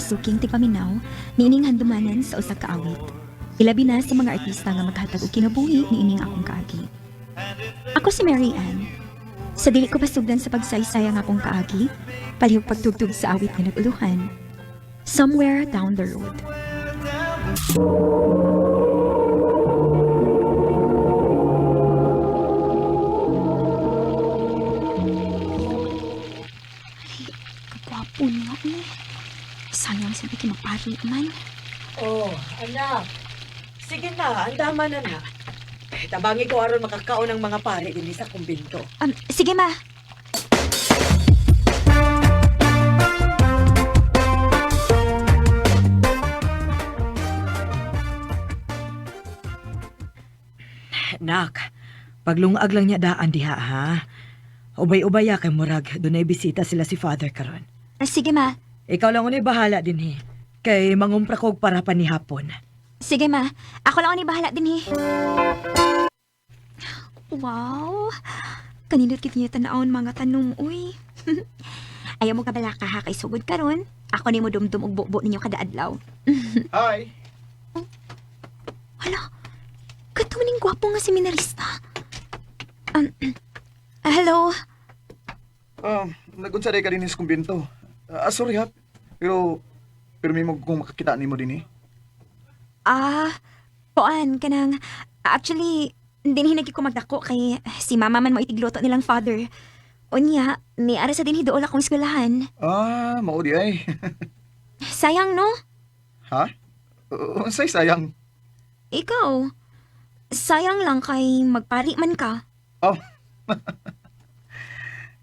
suking tigpaminaw niining handumanan sa usa ka awit. Ilabi na sa mga artista nga maghatag og kinabuhi niining akong kaagi. Ako si Mary Ann. Sa dili ko pasugdan sa pagsaysay ang akong kaagi, palihog pagtugtog sa awit nga nag-uluhan. Somewhere Down the Road. Kagwapo niya eh. Sayang sa kay mapari man. Oh, anak. Sige na, andama na na. Eh, tabangi ko aron makakaon ng mga pare dinhi sa kumbinto. Sige ma. Nak, paglungag lang niya daan diha ha. Ubay-ubaya kay murag dunay bisita sila si Father karon. Sige ma. Ikaw lang unay bahala dinhi. Kay mangumpra kog para pa ni hapon. Sige ma. Ako lang ang bahala din eh. Wow! Kanindot kit niya tanawon mga tanom, uy. Ayaw mo kabala ka ha, kay sugod karon. Ako ni mo dumdum og bubo ninyo kada adlaw. Hi! Hala, kato ning gwapo nga seminarista. Hello? Nagunsa day ka din sa kumbinto. Sorry ha, pero pero may mo kung makakita nimo din eh. Ah, poan, kanang, actually, dinhi nagi ko magdako kay si mama man mo itigluto nilang father. Unya, ni ara sa dinhi dool akong eskwelahan. Ah, mao di ay. Sayang, no? Ha? Unsay sayang? Ikaw, sayang lang kay magpari man ka. Oh.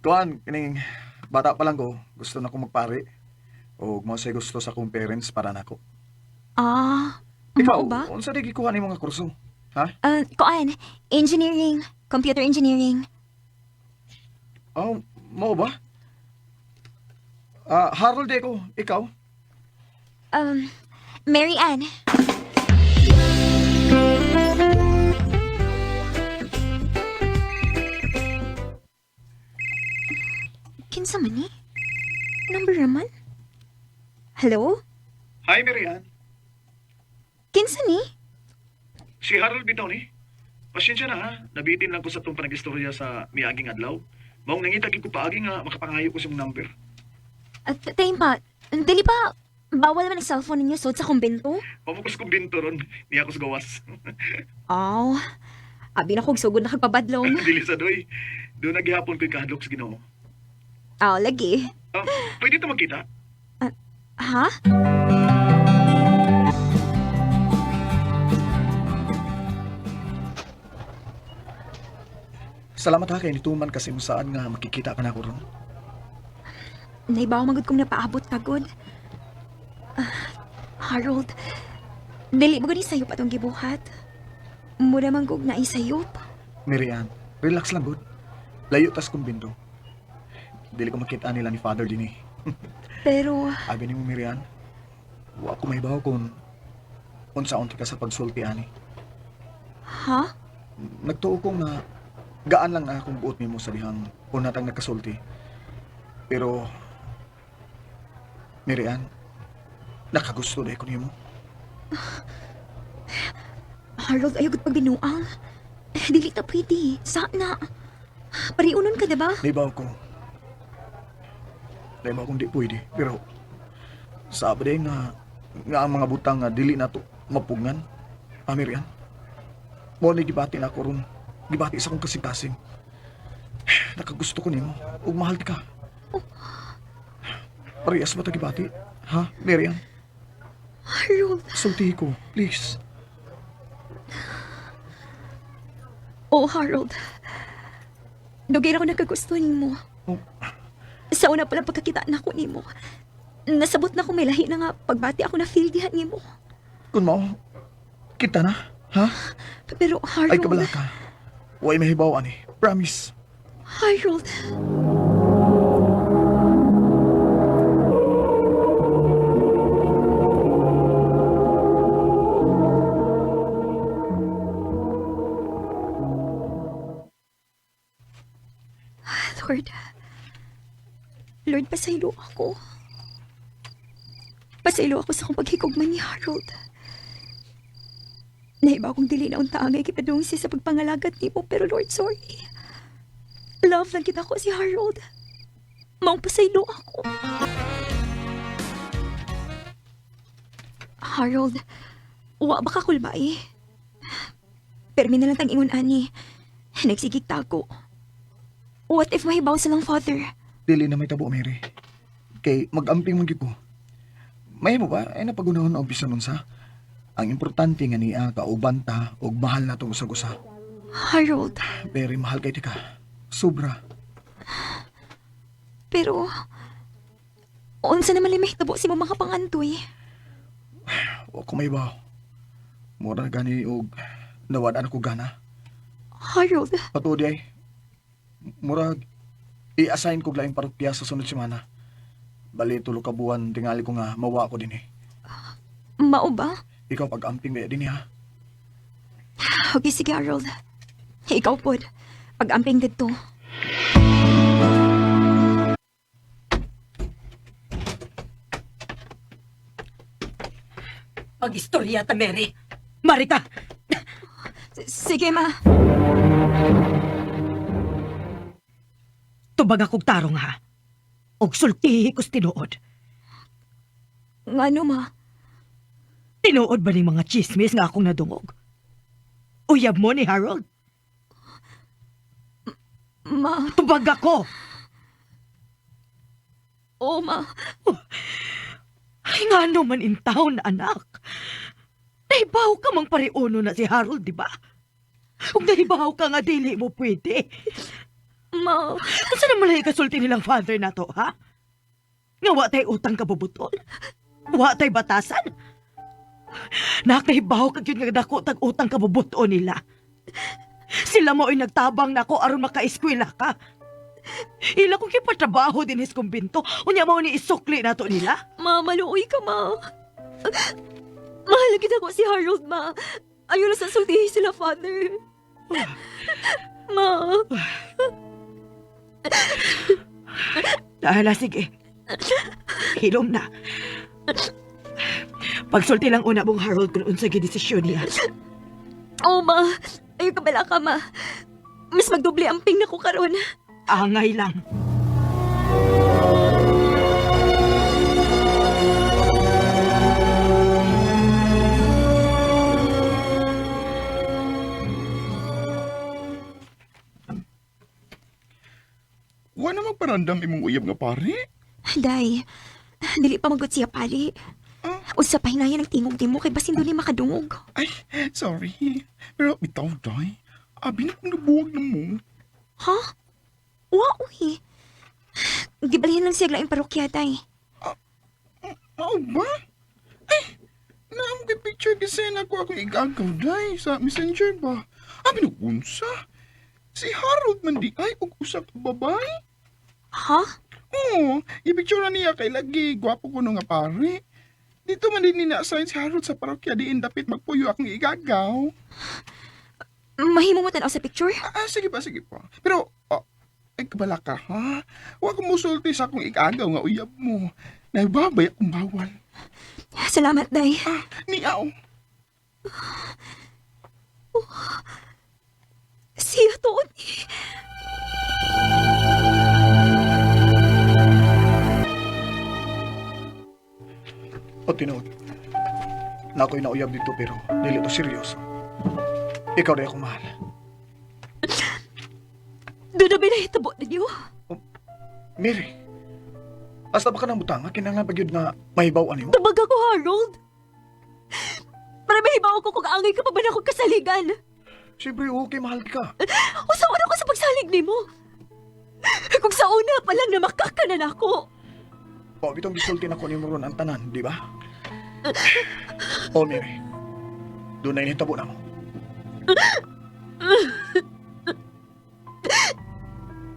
Kuan, kining bata pa lang ko, gusto na kong magpari. O mo say gusto sa akong parents para nako. Ah, Ikaw, mao ba? unsa day gikuha nimo nga kurso? Ha? Koan, engineering, computer engineering. Oh, mao ba? Ah, Harold day ko, ikaw? Mary Ann. Kinsa man eh? Number raman? Hello? Hi, Marian. Kinsa ni? Si Harold bitaw ni. Pasensya na ha, nabitin lang ko sa itong panag-istorya sa miaging adlaw. Maong nangita gid ko paagi nga makapangayo ko sa imong number. At pa, dili ba bawal man ang cellphone ninyo sud sa kumbento? Pamukos kong binto ron, niya ako sa gawas. Aw, abi na kog sugod na kagpabadlong. Dili sa doy. Doon naghihapon ko'y kahadlok sa Ginoo. Aw, lagi. Ah, pwede ta magkita? Ha? Salamat ha kay nituman kasi mo saan nga makikita ka na ko ron. Naibaw magud kong napaabot kagod. Ah, Harold, dili mo gani sayop atong gibuhat. Mura man gug naay sayop. Mary Ann, relax lang gud. Layo tas kong binto. Dili ko makita nila ni Father din eh. Pero Abi nimo Mary Ann, wa ko mahibaw kung unsaon ka sa pagsulti ani. Ha? Nagtuo ko nga gaan lang na akong buot nimo sa dihang una tang nagkasulti. Pero Mary Ann, nakagusto dahil ko nimo. Harold, ayaw gud pagbinuang. Eh, dili ta pwede. Sana. Pariunon ka, diba? Naibaw ko. Naibaw kong di pwede. Pero sabi din nga nga ang mga butang nga dili na to mapugngan. Ah, Mary Ann. Mo ni gibati na ako ron. Gibati sa akong kasing-kasing. Nakagusto ko nimo. Ug mahal ka. Parehas ba ta gibati? Ha, Mary Ann? Harold. Sultihi ko, please. Oh, Harold. Dugay ra ko nakagusto nimo. Oh. Sa una pa lang pagkakita na ako nimo. Nasabot na ko may lahi na nga pagbati ako na feel diha nimo. Kung mao, kita na, ha? Pero Harold, Ay, kabala ka. Huwag mahibaw, ani. Promise. Harold. Lord. Lord, pasaylo ako. Pasaylo ako sa akong paghikugman ni Harold. Naiba akong dili na unta angay kipadung siya sa pagpangalagat nimo, pero Lord, sorry. Love lang kita ko si Harold. Maong pasaylo ako. Harold, wa ba ka kulbay? Pero na lang tang ingon ani. Nagsigig tago. What if mahibaw silang father? Dili na may tabo, Mary. Kay mag-amping man gyud ko. May mo ba? Ay napagunahon na umpisa nun sa. Ang importante nga niya kauban ta og mahal na tong usag-usa. Harold, Mary, mahal kay tika. Sobra. pero unsa naman may mahitabo si mo mga pangandoy? Wa ko may baw. Mura gani og nawad-an ko gana. Harold, Patuod ay. Murag i-assign ko laing parokya sa sunod semana. Bali tulo ka buwan tingali ko nga mawa ko dinhi. mao ba? Ikaw pag-amping ba dinhi ha? Okay, sige Harold. Ikaw pod. Pag-amping didto. Pag-istorya ta, Mary. Marita, Sige, ma. tubag akong tarong ha. Og sultihi ko's tinuod. Ngano, ma? Tinuod ba ning mga chismis nga akong nadungog? Uyab mo ni Harold. Ma. Tubag ako. Oo, ma. Ay nga naman in town, anak. Nahibaw ka mang pariuno na si Harold, di ba? Kung nahibaw ka nga, dili mo pwede. Ma. Unsa naman lay kasulti nilang father na to, ha? Nga wa tay utang kabubutol? Wa tay batasan? Nakahibaw ka gyud nga dako tag utang kabubuton nila. Sila mo ay nagtabang nako aron makaeskwela ka. Ila kong kipatrabaho din his kumbinto, unya mao ni isukli nato nila. Ma, maluoy ka, ma. Mahal kita ko si Harold, ma. Ayaw na sa sultihi sila, father. Ma. Dahil sige. Hilom na. Pagsulti lang una mong Harold kung unsa gyud desisyon niya. Oo, ma. Ayaw ka bala ka, ma. Mas magdoble ang ping na ko karon. Angay lang. Wa na magparandam imong uyab nga pare. Day, dili pa magot siya pali. Unsa pa hinayan ang tingog nimo kay basin dili makadungog. Ay, sorry. Pero bitaw day. Abi na kong nabuwag na mo. Ha? Wa uy. Gibalhin lang siya laing parokya, day. Mao ba? Ay, naam kay picture kasi na ako akong igagaw day sa messenger ba. Abi na unsa? Si Harold man di ay og usa ka babae. Ha? Oo, i-picture na niya kay lagi gwapo ko nga pare. Dito man din nina-assign si Harold sa parokya diin dapit magpuyo akong igagaw. Mahimo mo tan-aw sa picture? Ah, sige pa, sige pa. Pero, ay, kabala ka, ha? Huwag kong musulti sa akong ikagaw nga uyab mo. Naibabay akong bawal. Salamat, day. Ah, niaw. Siya tuon. O tinuod. Na ako'y nauyab dito pero dili to seryoso. Ikaw na akong mahal. Doon na binahitabo ninyo. Mary, hasta ba ka ng butanga? Kinahanglan pa gyud nga mahibaw ani mo? Tabag ako, Harold. Para mahibaw ko kung angay ka pa ba na akong kasaligan. Siyempre, okay, mahal ka. Usawan ako sa pagsalig nimo. Kung sa una pa lang na makakanan ako. O, bitong gisulti na ko ni ron ang tanan, di ba? O, Mary, doon na initabo na mo.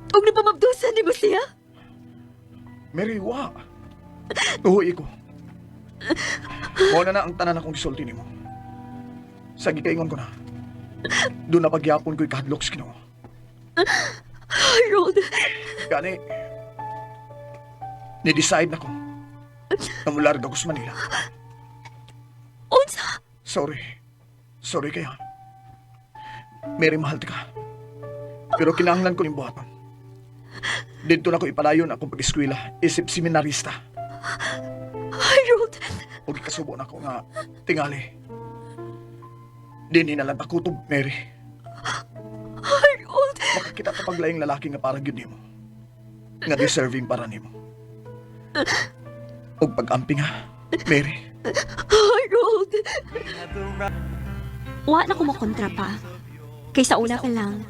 Huwag na pamabdusan ni mo siya. Mary, wa. Tuhoy ko. Mao na na ang tanan akong gisulti nimo. Sa gikaingon ko na. Doon na pagyapon ko'y kahadlok sa Ginoo. Harold, Gani, ni-decide na ko. Namularga ko sa Manila. Unsa? Sorry. Sorry kaya. Mary, mahal ka. Pero kinahanglan ko ning buhaton. Dito na ko ipalayon akong pag-eskwela, isip seminarista. Harold, O gikasubo na ko nga tingali. Dinhi na lang takutob, Mary. Harold. Makakita ta paglaing lalaki nga para gyud nimo. Nga deserving para nimo. Og pag-amping ha, Mary. Harold! Wa na ko makontra pa. Kaysa una pa lang,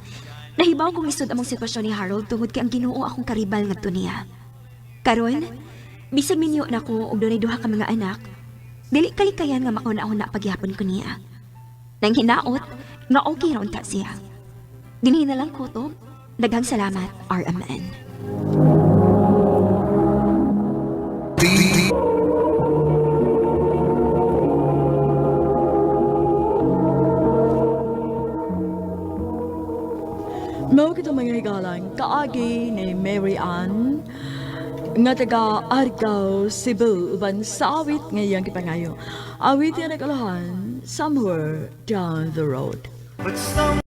nahibaw kong isod among sitwasyon ni Harold tungod kay ang Ginoo akong karibal ngadto niya. Karon, bisag minyo na ko og dunay duha ka mga anak, dili kalikayan nga makauna-una pagyapon ko niya. Nang hinaot, nga okay ra unta siya. Dinhi na lang ko to. Daghang salamat, RMN. Mao kita mga higalan, kaagi ni Mary Ann, nga taga Argao, Cebu, uban sa awit ngayang kipangayo. Awit yan nagalahan, Somewhere Down the Road. But some